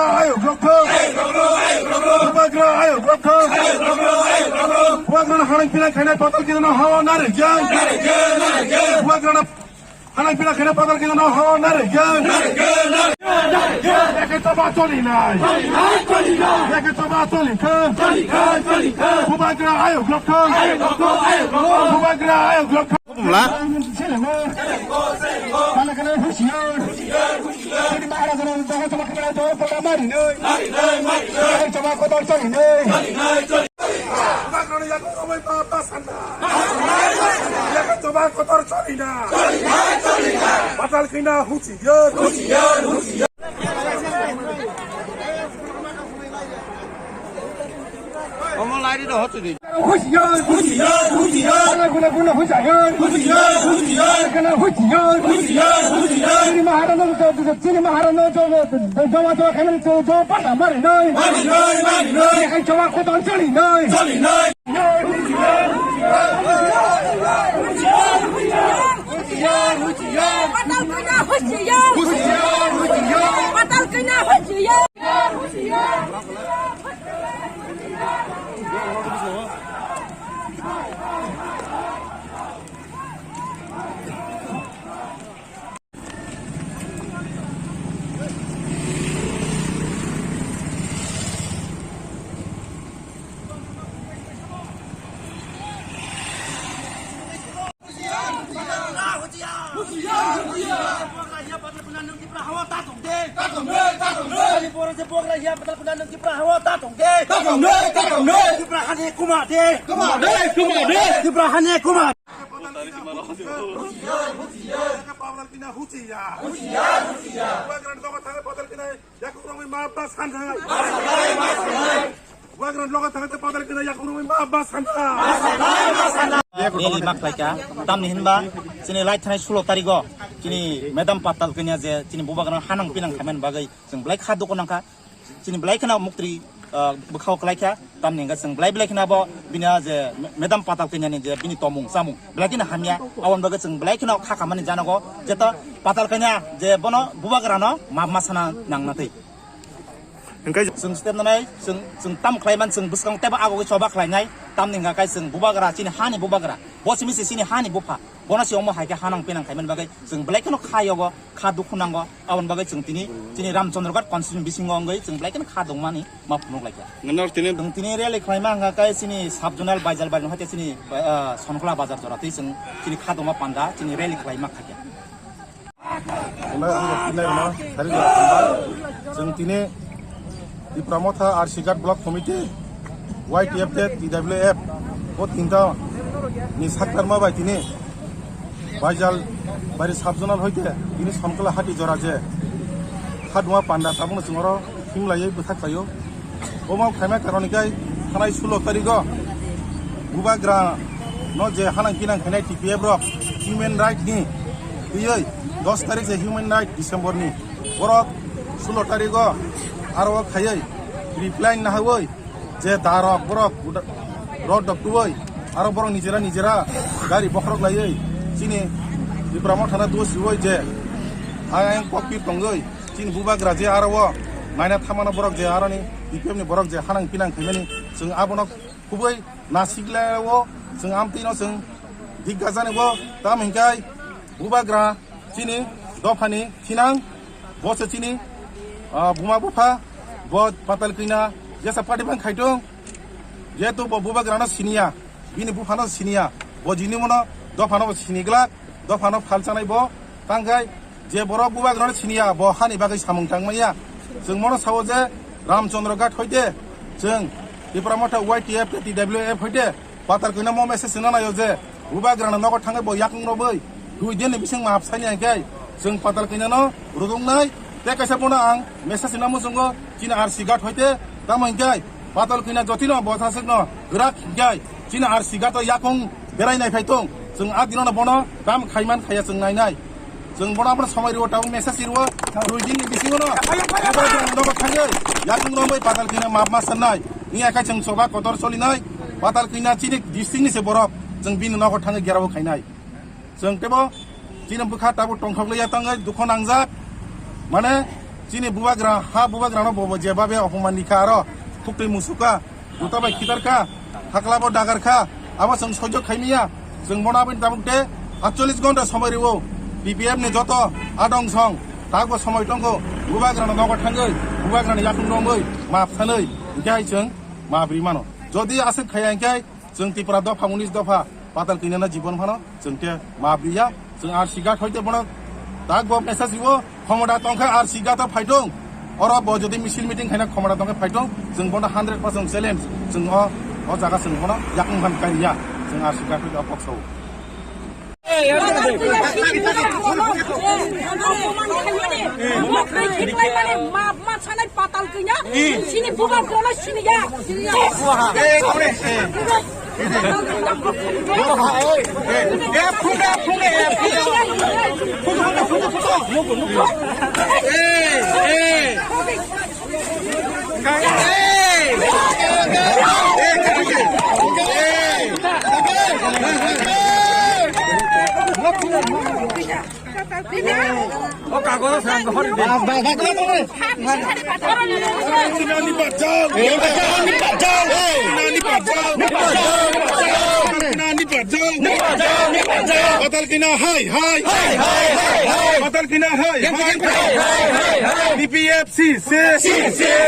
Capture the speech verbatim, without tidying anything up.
Ayok rokthok. Bubagra ayok rokthok. Bubagrano hanang pinang khainai Patal Kanya no hawa narijak. Bubagrano hanang pinang khainai Patal Kanya no hawa narijak. Eke choba choli nai. Eke choba choli kha. Bubagra ayok rokthok. Bubagra ayok rokthok. Bumla. Bubagrano yago romwi ma ba sanda. Yago choba kotor choli na. Patal Kanya huchiyar. Omo lairi do hotu di. Huchiyar, huchiyar, huchiyar. Guna, guna, guna, huchiyar. Huchiyar, huchiyar. Kana huchiyar. Huchiyar, huchiyar. Chini maharano, chini maharano, jawa, jawa, kana jawa, pata mari nai. Mari nai, mari nai. Yakan jawa kotor choli nai. Choli nai. Patal Kanya huchiyar. Patal Kanya huchiyar. Tipra hani kuma de. Kuma de, kuma de. Tipra hani kuma. Patal Kanya huchiyar. Huchiyar, huchiyar. Bubagrano dogo thangwi Patal Kanya yago romwi ma ba sanda. Bubagrano dogo thangwi Patal Kanya yago romwi ma ba sanda. Rally ma khlaikha, tamni hinba chini lai thanai sulo tarigo chini Madam Patal Kanya je chini Bubagrano hanang pinang khaimani bagwi chwng belai kha dukhu nangkha. Chini belai kheno muktri, ah, bwkhao kwlai kha, tamni hwnkhe chwng belai belai kheno abo bini a je Madam Patal Kanyani je bini tongmung chamung belai kheno hamya, aboni bagwi chwng belai kheno kha khamani janogo, jeto Patal Kanya je bono Bubagrano map ma sana nangna thwi. Hwnkhe chwng step nanai, chwng, chwng tam khlai man, chwng bwskang teibo agogwi choba khlainai, tamni hwnkhe chwng Bubagra, chini hani Bubagra, bo simi se chini hani bupha. Bono se omo hai khe hanang pinang khaimani bagwi chwng belai kheno kha yogo, kha dukhu nango. Aboni bagwi chwng tini, chini Ramchandraghat constituency bisingo wngwi chwng belai kheno kha dongmani ma phunuk laikha. Nang tini chwng tini rally khlaima hwnkha khe chini sub zonal Baijal bai hwnkhe chini, ah, Sonkla bazar jora twi chwng chini kha dongma panda chini rally khlaima kha khe. Hwnbai ang rok tini rwno sari jora hambai. Chwng tini Tipra Motha R C Ghat Block Committee, Y T F tei T W F, o tinta ni saktarma bai tini Baijal bari sub zonal hoite tini Sonkla hati jora je kha duma panda tabukno chwng oro himlaiwi bwthak khlaio. Omo khaima karon hinkhe thanai sulo tarigo Bubagra no je hanang kinang khainai T P F rok human right ni twiwi dos tarik je human right December ni borok sulo tarigo aro khaiwi reply nahawi je darok borok rod dok tuwi aro borok nijera nijera gari bokhorok laiwi chini Tipra Motha no dos riwi je ayang kokpir tongwi chini Bubagra je aro o naina thamano borok je aroni T P F ni borok je hanang pinang khaimani chwng abono kubui nasikla o chwng amtwi no chwng digga jani bo tam hinkai Bubagra chini dophani thinang, bo se chini, ah, buma bupha, bo Patal Kanya jesa party bang khaitung, jehetu bo Bubagrano siniya, bini buphano siniya, bo jini mono dophano bo siniglak, dophano phalchanai bo, tangkai je borok Bubagrano siniya, bo hani bagwi samung tangmaya. Chwng mono sao je Ramchandra Ghat hoite, chwng Tipra Motha Y T F tei T W F hoite, Patal Kanya mo message sina naio je Bubagrano nogo thangwi bo yakung robwi dui din ni bising map sani hwnkhe chwng Patal Kanya no rudungnai tei kaisa bono ang message sina muchungo chini R C Ghat hoite tamo hwnkhe Patal Kanya jotino bo saswkno grak hwnkhe chini R C Ghat o yakung berai nai phai tong chwng a dinono bono kam khaiman khaya chwng nainai. Chwng bono abono somai rwo, tabuk message rwo, dui din ni bisingo no nogo thangwi yakung romwi Patal Kanya map ma sannai. Ni akai chwng choba kotor solinai, Patal Kanya chini district ni se borok, chwng bini nogo thangwi gerao khainai. Chwng tebo chini bwkha tabuk tongthok liya tangwi dukho nangjak. Mane Chini bubagra, ha bubagrano bobo jebabe opoman ni kha aro, thuktwi musukha, juta bai khitarkha, haklabo dagarkha, abo chwng sojok khaimiya, chwng bono aboni tabuk de atchollish gonta somoi rwo, B P F ni joto adong song, takbo somoi tongkho, bubagrano nogo thangwi, bubagrani yakung romwi, map sanwi, hinkhe hai chwng map ri mano. Jodi aswk khaiya hinkhe, chwng Tripura dopha, unis dopha, patal kwnana jibon phano, chwng khe map riya, chwng R C Ghat hoite bono, tak bo message riwo, khomota tongkha R C Ghat o phaitung, oro bo jodi misil meeting khaina khomota tongkha phaitung, chwng bono hundred percent challenge, chwng o, o jaga chwng bono yakung phan kaiya, chwng R C Ghat hoite o kok sao. Patal kanya, sini bukan kono sini ya. O kagoz o swnam dohor de. Nani bachao! Nani bachao! Nani bachao! Patal kanya hai hai! Patal kanya hai hai! B P F C C!